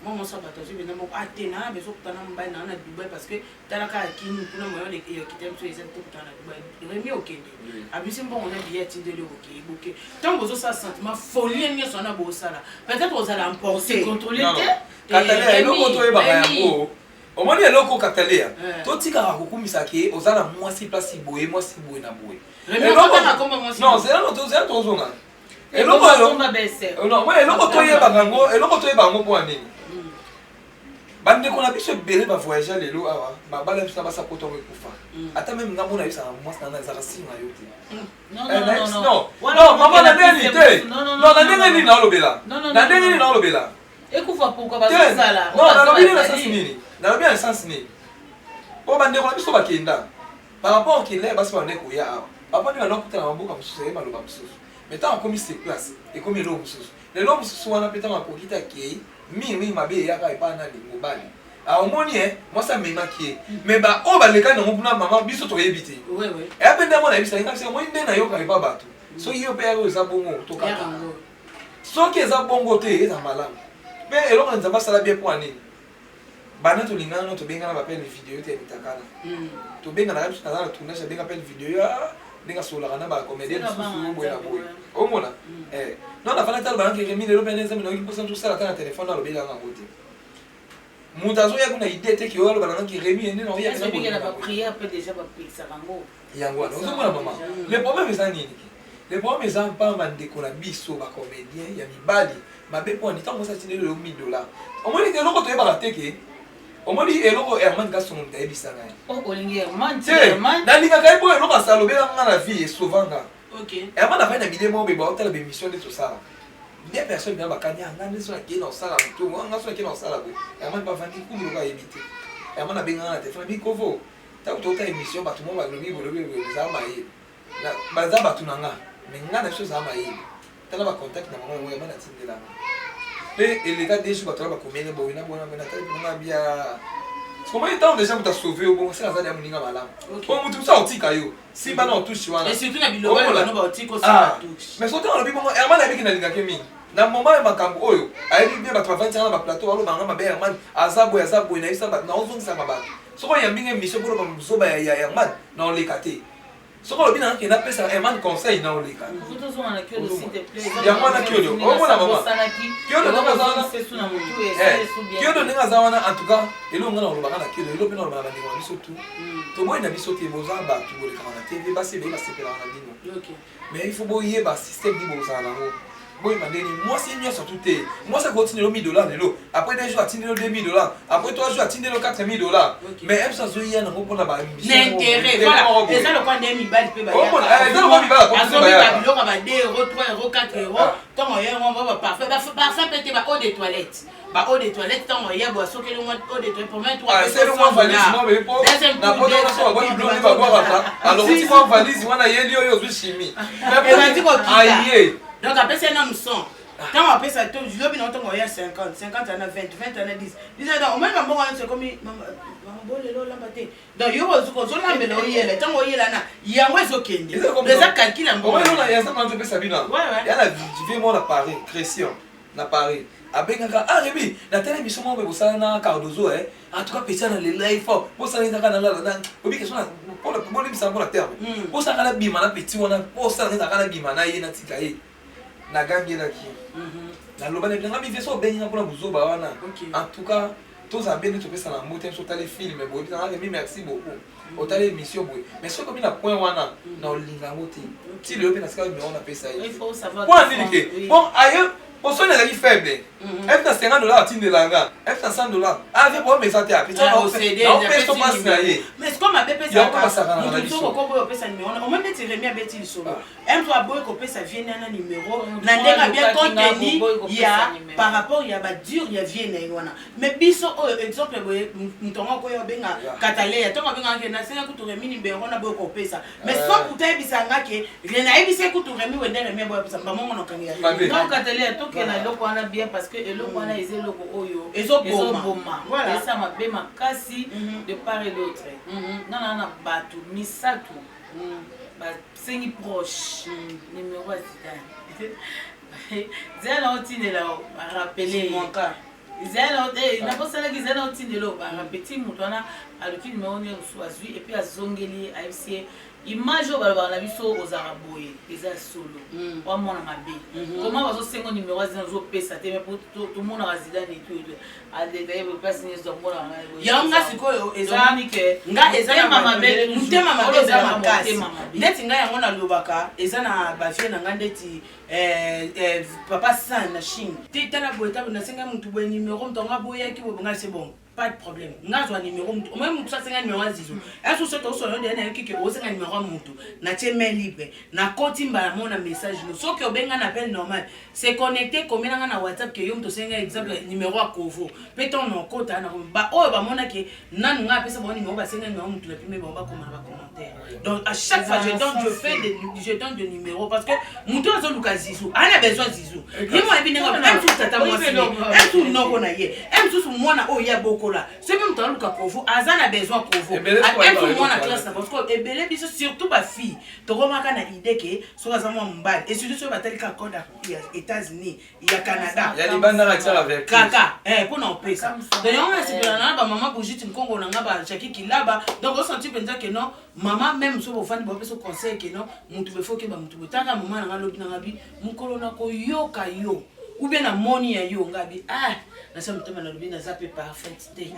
Mwa mwasi ya bato azwi mpenza moko ate na bezokutana mobali na na Dubai parce que talaka ya kini kuna moyen ya kita biso eza tokutana na Dubai. Remy okende. Abimisi mbongo na billet atindeli oke boke. Ntango bozosala sentiment folie nyonso wana bosala. Peut-être ozala emporté. Contrôler Non, te. non. Kataleya, Remy, eloko toyebaka Remy. yango. Omoni eloko Kataleya, Eh. totikaka kokumisa ke oza na mwasi place boye, mwasi boye na boye. Remy, Eloko- okotanga kombo mwasi Non, boye. zela no, zela tozonga. Eloko Eloko alo- komba bese. Non, moi eloko toyebaka yango, eloko toyebaka yango mpo ya nini? Bandeko na biso ebele bavoyage lelo awa, babala biso na basi ya poto yango ekufa. Ata meme nga mona yebisaka mwasi na nga ezalaka signe na yo te. Non, Eh, non, na- non, non. non, Wana non, mama na okokela ndenge nini piste te? mosusu. Non, non, Non, na non, ndenge non, nini non. naolobela? Non, non, Na non, ndenge nini non. naolobela? Ekufa pourquoi Te, bazozala? non, nalobi nini na sens nini? Nalobi na sens nini? Po bandeko na biso bakenda par rapport okenda ya basi bande koya awa, papa nde banda kokutana na mboka mosusu, aye maloba mosusu, mais ntango akomi sur place ekomi eloko mosusu. Lelo mosusu wana mpe ntango akoki te akei mingi mingi mabe eyaka epai nani mobali aomoni e mwasi amemaki ye, mais ba oyo balekani yango kuna mama biso toyebi te. Oui, oui. Eya mpe nde mona yebisaki ngai omoni nde nayoka epa bato soki yo mpe yaka eza bongo tokaka Yango. soki eza bongo te eza malamu. Mpe eloko na Nzambe asala bien mpo ya nini? Banda tolingana no tobengana bapele video te ya mitakala. Tobengana biso naza na tournage abenga pele video ya ndenge asololaka na bacomédien Seka mosusu banga boye na Nzambe, boye. ouais. Omona eh non nafanda tala banaki Remy lelo mpe Nzambe nayoki mposa tosala ata na telefone alobelanga yango te. Moto azoya kuna idée te ke oyo aloba nangaki Remy nde naoya Est-ce que na ba prière pe déjà ba pekisaka yango? Yango wana ozomona mama, le problème eza nini? Le problème eza mpa bandeko na biso bacomédien ya mibali mabe mpo nani ntango mwasi atindeli yo 1000 dollars, omoni te eloko toyebaka te ke omoni eloko Herman Kasongo moto ayebisa ngai. Oh, olingi Herman, te Herman. nalingaka ye mpo eloko asalobelanga nga na vie esauva nga. Ok. Herman afai na milie moko boye baotala bémission nde tosala nde personne bina bakani ah, nga nde so nakei na kosala motu nga so nakei na kosala boye. Herman bavandi kumu loko ayebi te. Herman abenganga na telefone abi kovo ntango tokota émission bato moko balobi bolobi boye ozala mayele. Baza bato na nga mais nga na biso ozala mayele tala bacontact na bango yango Herman atindelanga mpe eleka deux jours bato wana bakomeli boye na boye na boye natali mpenza nga bia komoni ntango déjà moto asauve yo bongo seka azali ya moninga malamu. Po moto mosusu akotika yo simba na otushe wana. Et surtout na biloko Omona. bano baotiki Ah, osala touche. mais soki alobi bongo Herman ayebiki nalingaki mingi na moment ya makambo oyo ayebi bien bato bavandisaka na baplateau balobanga mabe Herman aza boye aza boye nayebisa bato naozongisaka bato soki oyambi nga émission mpona bazoba ya Herman naoleka te. Soki olobi nanga kende apesa Herman conseil na oleka. Yango wana Kiodo, omona mama. Kiodo ndenge aza wana. Kiodo ndenge aza wana en tout cas, eloko nga na olobaka na Kiodo, eloko pe na olobaka na bandeko na biso tout. Toboyi na biso te boza bato bolekaka na TV, basi ebele basepelaka na bino. Mais il faut boyeba système nini bozala nango. Boyeba ndenge nini mwasi nyonso tu te. Mwasi akoki kotindela yo 1000 dollars lelo, après 2 jours atindeli yo 2000 dollars, après 3 jours atindeli yo 4000 dollars. Mais elle azoya nango mpona ba ambition na intérêt, voilà, eza lokola nde mibali mpe Omona, eza lokola mibali akomi bayakaazombi bayaka. babiloko ya ba 2 euro, 3 euro, 4 euro. Ntango oya yango ba parfum, parfum mpe te, ba eau de toilette, ba eau de toilette. Ntango oya boye, asokeli mwa eau de toilette, premier tour. Ah, esali mwa valise mwa boye po na poto wana so babwaki biloko nde babwakaka, alokoti mwa valise wana, ayeli oyo ozwi chimie. Ebandi kokita. Aye. Donc apesi ye nanu 100. Ntango apesa to lobi na ntango oya 50, 50 ana 20, 20 ana 10, 10 ana omoni bambongo nyonso ekomi mama bolelo olamba te. Donc yo ozolambela, oyela, ntango oyela na yango ezokende. Eza calcul ya mbongo. Omoni na ya sa topesa bino. Ouais. Ya na vie moko na Paris, Christian na Paris abengaka: "Ah Rebi, natali émission moko boye bosala na Cardozo, eh, en tout cas pesa na lela ye fort, bosala ezaka na lala na obi question na mpona bolimbisa mpona terme, bosalaka na bima na petit wana, bosala ezaka na bima na ye, natika ye." Nagangelaki, naloba na bilanga mive so obengi nga mpona buzoba wana. En tout cas tozala be nde topesa na mbote biso. Otali film boye, bisanga Remi, merci beaucoup, otali émission boye, mais soki omi na point wana na olinga yango te. Ti lelo mpe na sika numéro napesa ye mpo na nini ke bon aye posoni ezalaki faible. F na 50 $ atindelanga, F na 100 $, ave problème eza te, apesa naopesa mpasi na ye. Mais comme abe Yango pesaka basakana na moto biso. soki okoboya opesa numéro na omoi neti Remi abeti lisolo mpo aboyi kopesa vie na numéro na ndenge abien compte tenu ya par rapport ya badure ya vie na ye wana. Mais biso oyo exemple boye, moto yango akoya obenga Kataleya, ntango abengaka ke nasenga kutu Remi numéro na boyi kopesa, mais sans pourtant ayebisanga ke nayebisi ye kutu Remi wende, Remi aboyi apesa bamongo na okangela. Mabe. Non, Katelia, tokenda eloko wana bien, parce que eloko wana eza eloko oyo Ezoboma. Ezoboma. Voilà. Eza mabe makasi de part et d'autre. Nga na bato misato basengi proche numéro ya Zidane. Zela na otindela, barappeler. Mwaka. Zela nabosalaki, zela na otindela, barappeler ti moto wana aluki numéro nde mosusu azwi, et puis azongeli ye, ayebisi ye image oyo balobaka na biso ozalaka boye eza solo. Wamona mabe comment bazosenga numéro ya Zidane, ozopesa te, mais po tomonaka Zidane etu adetaye boye place nyonso tomonaka. Yango nga sikoyo eza Tomoni ke nga eza na motema mabe toujours. Motema mabe eza Olobelaka makasi. motema mabe. Ndeti ngai yango nalobaka, eza na bavie na ngai ndeti papa San na Chine te. Tala boye, tala boye, nasengai motu boye numéro, moto yango aboyaki boye. Ngai c'est bon, pas de problème, nga azwa numéro motu omoi motu asenga numéro ya Zizo esusu tosono nde nayoki ke osenga numéro ya motu, natie main libre, nakoti mbala mo na message no. Soki obenga na appel normal, c'est connecté, komela nga na WhatsApp ke yo moto osenga, exemple, numéro ya Kovo mpe ntango na okota na baoyo bamonaki nanu nga apesa bango numéro, basenga numéro motu na pime bango, bakoma na bacommentaire. Donc à chaque fois je donne, je fais des, je donne de numéro, parce que moto azoluka Zizu ana besoin Zizu ye mo ayebi ndenge mosusu tata mwasi mosusu noko na ye mosusu mwana oyo ye abokola. Soki moto aluka Kovo, aza na besoin Kovo mosusu mwana classe na, parce que ebele biso, surtout bafille, tokomaka na idée ke soki aza mwa mobali, et surtout soki batali kaka code ya États-Unis, ya Canada, ya libanda katiaka vertige. Kaka mpona opesa. Donc yango nasepela na bamama Brigitte Nkongo na nga, ba Jacki Kilaba. Donc osenti mpenza ke non, mama, même so bofandi, bapesa conseil ke non, mutu befo okeba, mutu boye. Taka mama na nga lobi na nga bi mokolo na koyoka yo ou bien namoni ya yo, nga bi ah, nasa motema nalobi naza mpe parfaite te,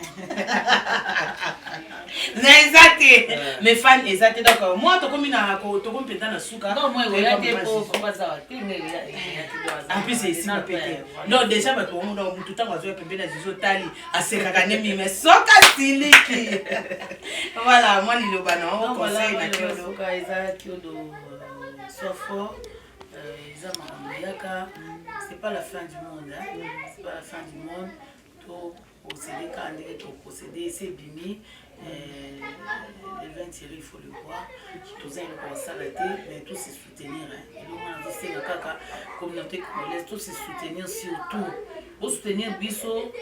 na eza te, mais fan eza te. Donc moi tokomi na tokomi mpenza na suka. En plus esika mpe te. Non, déjà bato bamona motu ntango azoya pembeni ya Zizo, tali asekaka nde mingi, mais soki asiliki, voilà, mwa liloba na o conseil na Kiodo. Eza Kiodo, sois fort, eza makambo eyaka, c'est pas la fin du monde, hein? C'est pas la fin du monde. To procéder kaka ndenge toprocéder, esi ebimi le vin tiré, il faut le boire. Toza eloko kosala te, mais tout se soutenir. Eloko wana nazosenga kaka communauté congolaise, tout se soutenir, surtout bosoutenir biso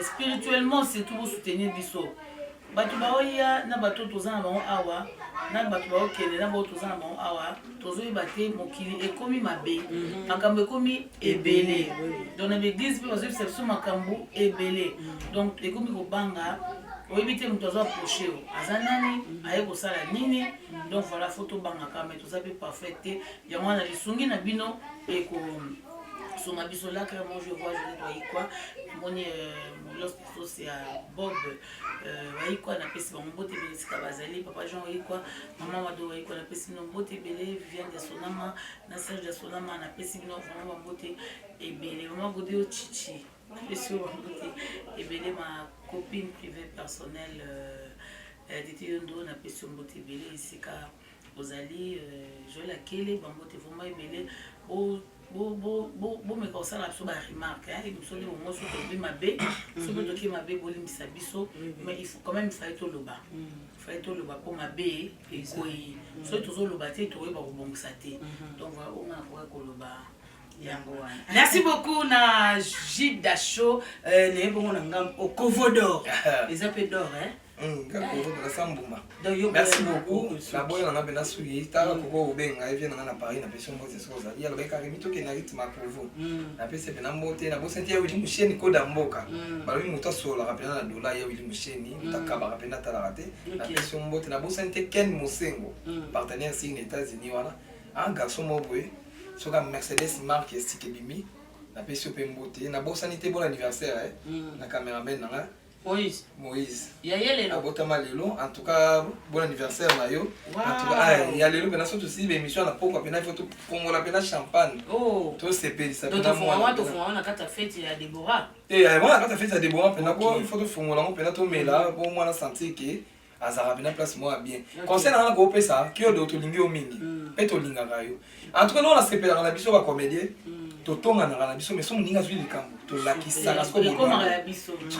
spirituellement, surtout bosoutenir biso bato baoya na bato toza na bango awa, na bato baokende na bao toza na bango awa. Tozoyeba te, mokili ekomi mabe, makambo ekomi ebele. Donc na baeglise mpe bazoyebisa biso makambo ebele, donc ekomi kobanga. Oyebi te moto azo approche yo aza nani, aye kosala nini. Donc voilà, faut tobangaka, mais toza mpe parfait te. Yango wana lisungi na bino ekosunga biso. Là, clairement, je vois Josette Waikwa, namoni Molos Sos ya Bob Waikwa, napesi bango mbote ebele esika bazali. Papa Jean Waikwa, mama Wado Waikwa, napesi bino mbote ebele. Viviane Jasonama na Serge Jasonama, napesi bino vraiment bambote ebele. Mama Godeo Chichi, napesi yo bambote ebele. Ma copine privée personnelle, Tete Yondo, napesi yo mbote ebele esika ozali. Joel Akele, bambote vraiment ebele. Bomeka kosala biso baremarque biso nde bongo. Soki tolobi mabe, soki toki mabe, bolimbisa biso, mais il faut quand même, fallait toloba, fallait toloba mpo mabe ekoyi. Soki tozoloba te, tokoyeba kobongisa te. Donc voilà, oyo nga nakoki koloba yango wana. Merci beaucoup na Gilles Show. Naye bongo na ngambo okovo d'or, eza mpe d'or, hein? Mbuma. Merci beaucoup. Naboya nanga mpe nasuki tala koko obenga ye vie nanga na Paris. Napesi mbote soki ozali. Alobaki kaka mi tokende na rythme ya kovo. Napesi mpe na mbote. Nabosi te ya Wili Musheni, koda mboka. Balobi moto asololaka mpena na dola ya Wili Musheni, moto akabaka mpena atalaka te. Napesi yo mbote. Nabosani te Ken Mosengo, partenaire signe na États-Unis wana, un garçon moko boye soki Mercedes marque esika ebimi. Napesi yo mpe mbote. Nabosani te bon anniversaire na cameraman nanga. Moïse. Moïse. Ya ye lelo. Abotama lelo. En tout cas, bon anniversaire na yo. En tout cas, ya lelo mpena so tosili baémission na pokwa mpena, il faut tofongola mpena champagne. Oh. Tosepelisa. Mpena tofongola na kati ya fête ya Debora. Te, mwana kati ya fête ya Debora mpena po il faut tofongola yango mpena, tomela po mwana sentir ke azalaka mpena place moko ya bien. Conseil na nga na koopesa Kiodo, tolingi yo mingi mpe tolingaka yo. En tout cas, ndenge nasepelaka na biso bacomédien, totonganaka na biso, mais so moninga azwi likambo, tolakisaka. Sikoyo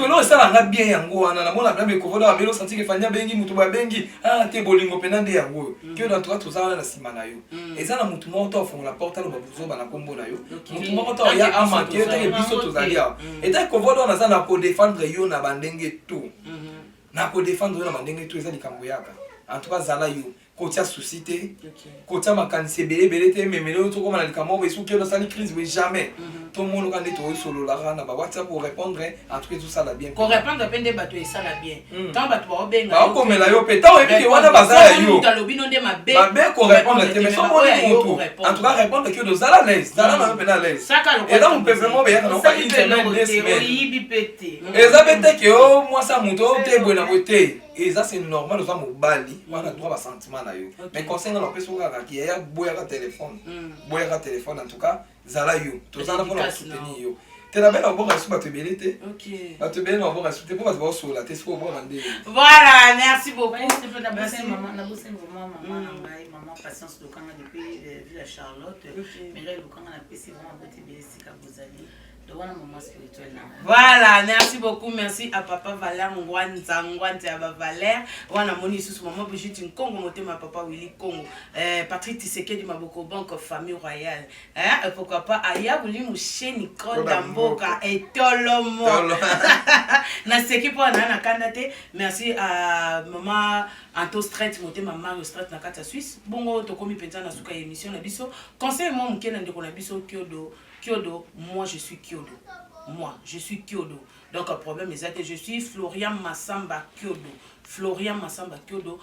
eloko esalanga bien yango wana, namona mpena bekovoda babeli, osanti ke Fani abengi moto boye, abengi te. Bolingo mpena nde yango oyo. Kiodo, en tout cas, toza wana na nsima na yo. Eza na motu moko to afongola porte aloba bozoba na nkombo na yo, motu moko to aya amanke etake. Biso tozali awa etake kovoda wana, aza na kodefendre yo na bandenge tout, na kodefendre yo na bandenge tout. Eza likambo yaka. En tout cas, zala yo, kotia souci te, kotia makanisi ebele ebele te. Memele oyo tokóma na likambo oyo esuki osali crise boye, jamais. Tomonoka nde tosololaka na bawhatsapp, korépondre. En tout cas, ezosala bien. Korépondre mpe nde bato esala bien. Ntango bato baobenga, baokomela yo mpe, ntango oyebi ke wana baza ya yo. Alobi no nde mabe. Mabe, korépondre te. Mais so omoni motu, en tout cas, répondre ke ozala à l'aise, zala na yo mpe na l'aise. Eza mopepe moko beyaka na une semaine, 2 semaines. Oyibi mpe te. Eza mpe te ke o mwasi ya moto o te boye na boye te. Eza, c'est normal, oza mobali wana, droit basentiment na yo. Mais conseil nga na opesi kaka ki yaya, boyaka telefone, boyaka telefone. En tout cas, zala yo, tozala mpona kosoutenir yo te. Na bena obonga lisusu bato ebele te, bato ebele na obonga lisusu te mpo bato baosola te. Soki obonga nde. Voilà, merci beaucoup. Nabosani vraiment mama na ngai, mama Patience Lokanga depuis ville ya Charlotte. Mireille Lokanga, napesi vraiment bote ebele esika bozali. Donc wana mama spirituel na ngai. Voilà, merci beaucoup. Merci à papa Valère Ngwanza, Ngwanza ya ba Valère. Wana moni lisusu mama Brigitte Nkongo, motema papa Willy Kongo. Patrick Tshisekedi Maboko, Banque Famille Royale. Hein, et pourquoi pas Aya Buli Musheni Konda Mboka et Tolomo. Naseki mpo na na kanda te. Merci à mama Anto Stret, motema Mario Stret na kati ya Suisse. Bongo tokomi mpenza na suka ya émission na biso. Conseil mwa moke na ndeko na biso Kiodo. Kiodo, moi je suis Kiodo. Moi, je suis Kiodo. Donc problème eza te, je suis Florian Massamba Kiodo. Florian Massamba Kiodo,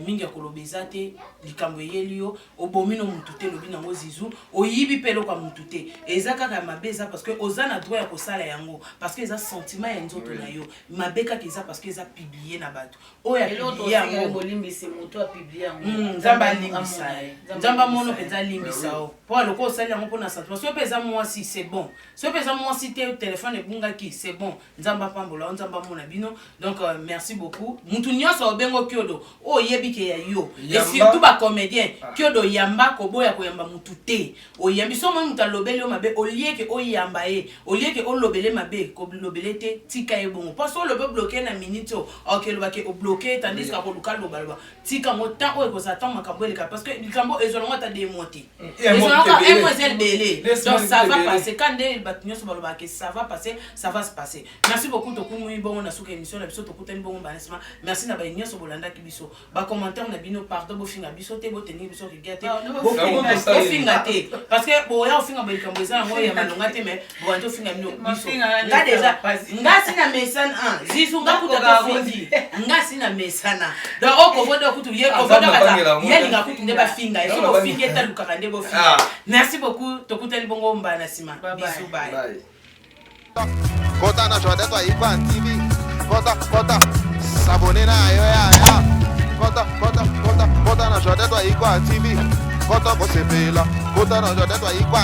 mingi ya koloba eza te. Likambo eyeli yo, obomi no mutu te, lobi nango zizu, oyibi mpe eloko ya mutu te. Eza kaka ya mabe eza parce que oza na droit ya kosala yango, parce que eza sentiment ya nzoto na yo. Mabe kaka eza parce que eza publié na bato. Oyo apublie yango, bolimbisi moto apublie yango. Nzambe alimbisa ye, Nzambe amono mpenza, alimbisa yo mpo aloko osali yango mpona sentiment. Soki mpe eza mwasi, c'est bon. Soki mpe eza mwasi te, telefone ebungaki, c'est bon. Nzambe apambola yo, Nzambe amona bino. Donc merci beaucoup. Mutu nyonso obengo Kiodo, oyo oyebi ke ya yo, et surtout bacomédien Kiodo, yamba, koboya koyamba mutu te. Oyambi so omoni mutu alobeli yo mabe, olieke oyamba ye, olieke olobele mabe, kolobele te, tika ye bongo. Mpo so olobi obloke na minute oyo, oke olobake obloke, tandis ka koluka lobaloba, tika yango. Temps oyo ekozala temps makambo eleka, parce que likambo ezwalango ata 2 mois te, ezwalaka un mois, eza ebele. Donc ça va passer. Ka nde bato nyonso balobaka ke ça va passer, ça va se passer. Merci beaucoup. Tokumui bongo na suka émission na biso. Tokutani bongo bana nsima. Merci na baye nyonso bolandaki biso. Bacommentaire na bino, pardon, bofinga biso te, botenir biso rigueur te. Ah, no, bofinga te, parce que boya ofinga boye, likambo eza yango ya malonga te, mais bobandi ofinga bino biso. Mafinga na nga nde déjà pasi. Nga si na mesana, ah, zizu nga kuta Nakoka tofingi nga si na mesana. Donc okovoda kutu ye Ah, kovoda nzambe kaka abangela yango. ye alinga kutu nde bafinga ye. So Nzambe bofingi abangela. etalukaka nde bofinga. Ah. Merci beaucoup, tokutani bongo mbala na nsima. Bye bye. Bisous, bye. Bye. Kota na Jordan Ayikwa TV. Kota, kota, s'abonner na yo ya ya. Kota, kota, kota, kota na Jordan Ayikwa TV. Kota kosepela. Kota na Jordan Ayikwa.